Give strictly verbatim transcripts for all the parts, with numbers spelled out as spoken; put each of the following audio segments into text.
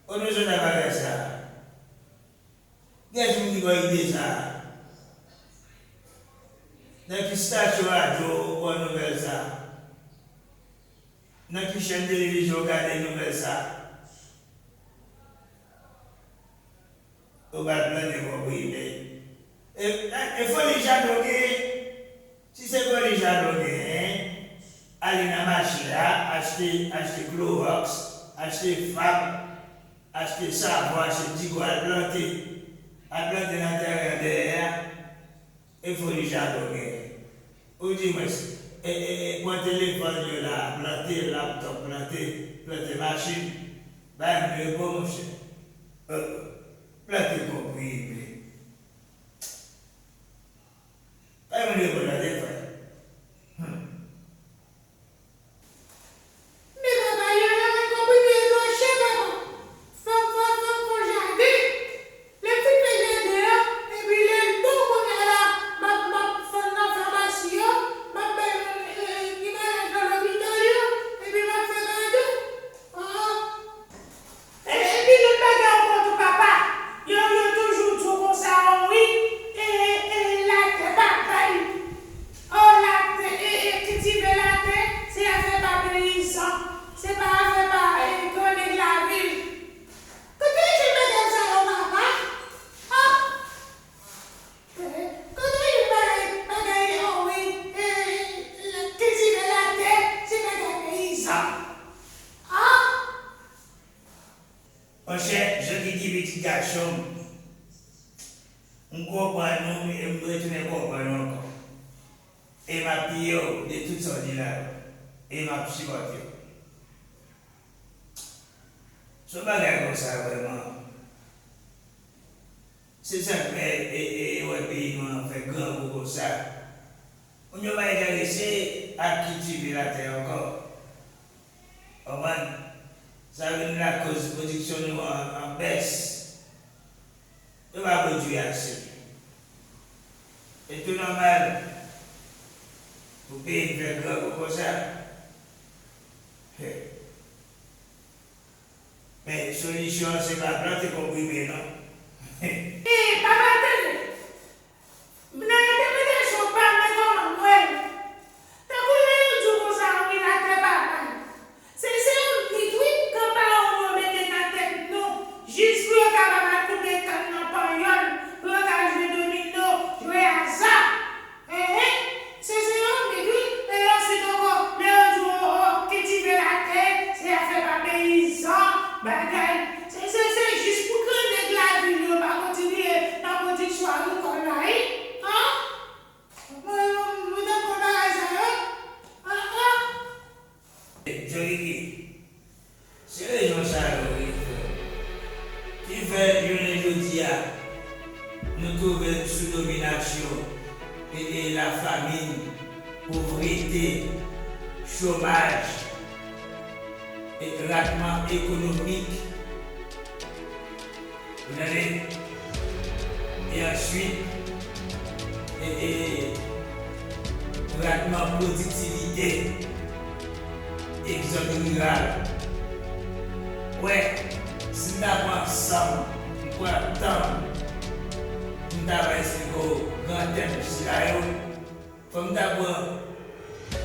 Kote w sot a bagay sa a? Gen moun ki ba w ide sa a? Nan ki stasyon radyo ou pran nouvèl sa a? Nan ki chèn televizyon ou gade nouvèl sa a? Ou pral plante konprimé. E, e, e foli jaden w genyen? Si se foli jaden w genyen, ale nan mache a, achte, achte klowòks, achte fab, achte savon, achte digò, al plante. Al plante nan tèren an dèyè a. E foli jaden w genyen? Ou di mwen, e, e, e, pran telefòn yo la, plante laptòp, plante, plante machin. Bay moun repo, monchè. E, plante konprimé. Bay moun repo, tande, frè. Hmm. Men papa, yo, yo, men konprimé yo twò chè, papa. Fè m, fè m, fè m fè yon jaden. Lè m fin fè jaden an, epi lè l bon kounye a la, m ap, m ap fann nan famasi yo, m ap bay moun, e, e, ki malad nan lopital yo, epi m ap fè kado. Ah. E, epi lòt bagay ankò tou, papa, yo, yo toujou di w konsa, o wi, e, e, e, latè pa bay. O, latè, e, e, kiltive latè, se afè pa peyizan, se pa afè pa, e, grannèg lavil. Kote w jwenn bagay sa yo, papa? Ah! E, kote w jwenn bagay, bagay, o wi, e, e, kiltive latè, se bagay peyizan. Ah! Monchè, Jean Guigui, pitit gason m, m konprann ou e m retounen konprann ou ankò. E m apiye w de tout sa w di la yo. E m ap sipòte w. Se yon bagay konsa vrèman. Se sa k fè, e, e, e wè peyi nou an fè grangou konsa. Moun yo pa enterese ak kiltive latè ankò. Konprann? Sa vin lakoz pwodiksyon nou an, an bès. Yo pa pwodui ase. E tou nòmal pou peyi n fè grangou konsa. He. Men solisyon an se pa plante konprime non. E, papa, tande. Nan entèpretasyon pa m, men kòman m wè l. Tankou lè yo di w konsa, wi, latè pa bay. Se, se yon mit, wi, granparan nou yo mete nan tèt nou, jis pou yo kapab al koupe kann nan Panyòl, pou yo ka jwe domino, jwe aza. Enhen, se, se yon mit, wi. E answit ankò, lè yo di w, o, o, kiltive latè, se afè pa peyizan, bagay. Se, se, se jis pou grannèg lavil yo pa kontinye nan pwodiksyon agrikòl la, wi. An? Mwen, mwen, mwen dakò bagay sa yo. An, an. Djòliki, se rezon sa yo, wi, frè, ki fè jounen jodi a, nou twouve n sou dominasyon e, e lafamin, povrete, chomaj, e ratman ekonomik. Ou tande? E answit, e, e, ratman pwodiktivite, egzòd riral. Wè, si m ta pran san m, m pran tan m, m ta va esplike w gran tèm sila yo, fò m ta pran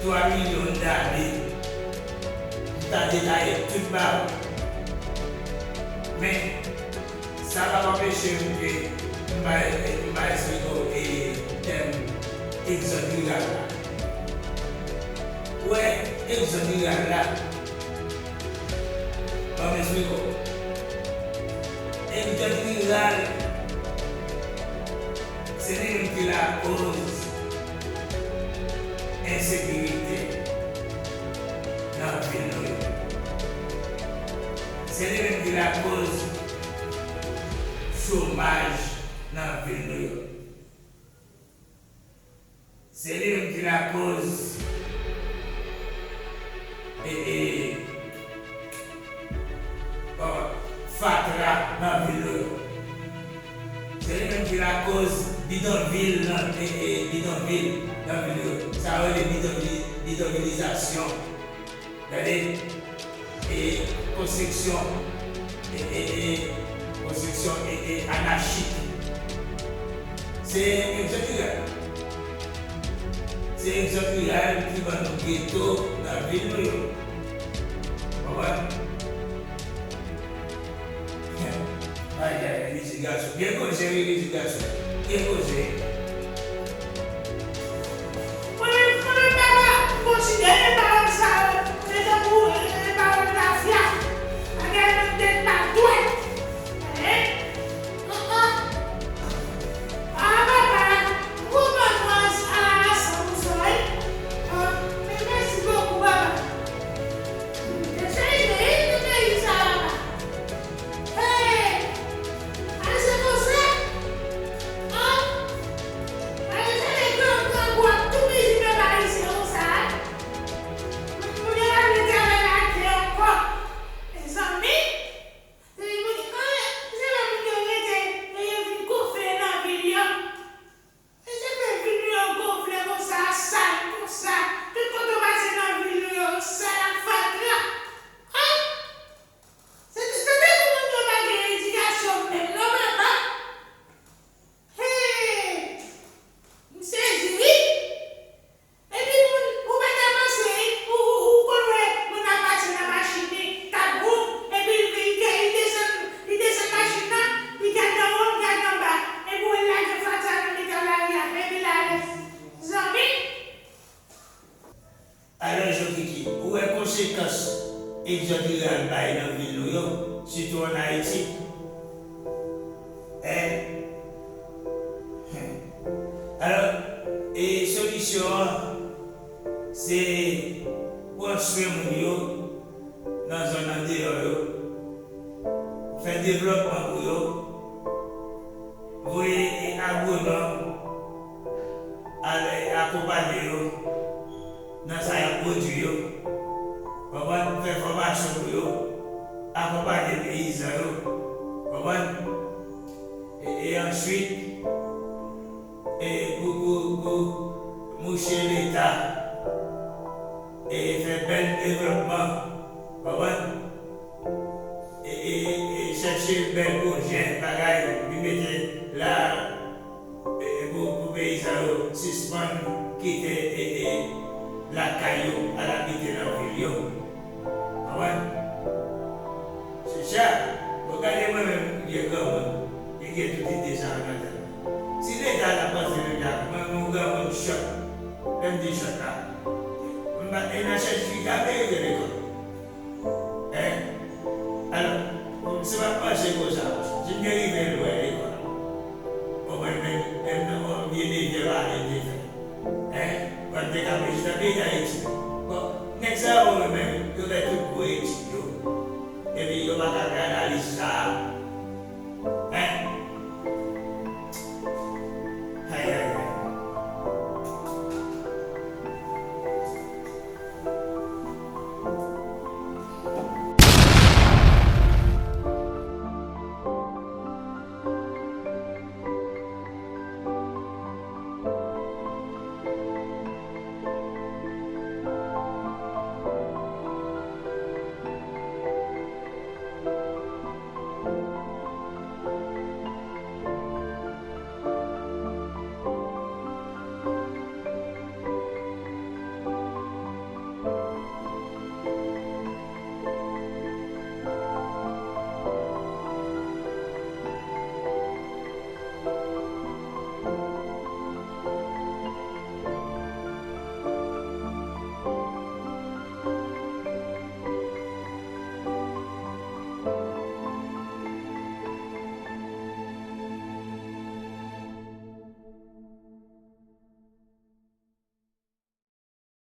twa milyon dane pou m ta detaye tout ba w. Men, sa p ap anpeche m ke m pa, m pa esplike w, e, tèm egzòd riral la. Ou wè, egzòd riral la, ban m esplike w. Egzòd riral, se li menm ki lakoz ensekirite nan vil nou yo. Se li menm ki lakoz chomaj nan vil nou yo. Se li menm ki lakoz, e, e, bon, fatra nan vil nou yo. Se li menm ki lakoz bidonvil nan, e, e, bidonvil nan vil nou yo. Sa yo rele bidonvil, bidonvilizasyon. Gade, e, Konstriksyon e, e, e, konstriksyon e, e, anachik. Se egzanp iral. Se egzanp iral ki ban nou geto nan vil nou yo. Konprann? Ay, ay, ay, li se gason. Byen koze, wi, li se gason. Byen koze. Mwen menm, mwen menm, papa, m konsidere pawòl sa yo, se tankou, e, pawòl tafya. Bagay moun tèt pa dwèt. Hein? Ah, ah. Ah, papa, m konprann ou a, a, a san pou san, wi. Ah, men mèsi bokou, papa. M te chanje, wi, nan peyi sa, papa. Hey! Al se konsa? An? Al se de gran grangou ap tou piji pèp ayisyen konsa, a? Moun yo pa vle travay latè ankò. Mezanmi! Se moun, an, se lè moun yo rete, lè yo vin gonfle nan vil yo. E se fè vil nou yo gonfle konsa, sal konsa. Tout kote w pase nan vil nou yo, sal ak fatra. An? Se, se tankou moun yo pa gen edikasyon menm non, papa. Hey! M sezi, wi. Epi moun, ou pa t avanse, wi. Ou, ou, ou konn wè moun ap mache nan machin li, k ap woum, epi li, li, li desann, li desann machin nan, li gade anwo, li gade anba, epi w wè l lage fatra nan mitan lari a, epi l ale. Zanmi, alò, Jean Kiki, ou wè konsekans egzòd riral bay nan vil nou yo, sitou ann Ayiti? Hein? Hein. Alò, e solisyon an, se pran swen moun yo nan zòn andeyò yo, fè devlòpman pou yo, voye e agwonòm al akonpanye yo nan sa y ap pwodui yo, konprann, fè fòmasyon pou yo, akonpanye peyizan yo, konprann, e, e answit, e pou, pou, pou mouche Leta, e fè bèl devlòpman, konprann, e, e, e chèche bèl pwojè, bagay, li mete la, e, e pou, pou peyizan yo sispann kite, e, e lakay yo al abite nan vil yo. Konprann? Se sa. Bon, gade mwen menm, vye granmoun, ki gen tout ide sa yo nan tèt mwen. Si Leta ta panse menm jan avè mwen, mwen yon granmoun chòt, lè m di chòt la, m pa, e nan chèche fi k ap rive lekòl. Hein? Alò, se pa panse konsa, monchè. Si m te rive lwen lekòl, o mwen menm, menm nan yon vye devyè pale m te fè. Hein? Mwen m te ka jis nan peyi Dayiti. Bon, nèg sa yo, mwen menm, yo fè tout gwo etid yo. Epi yo pa ka fè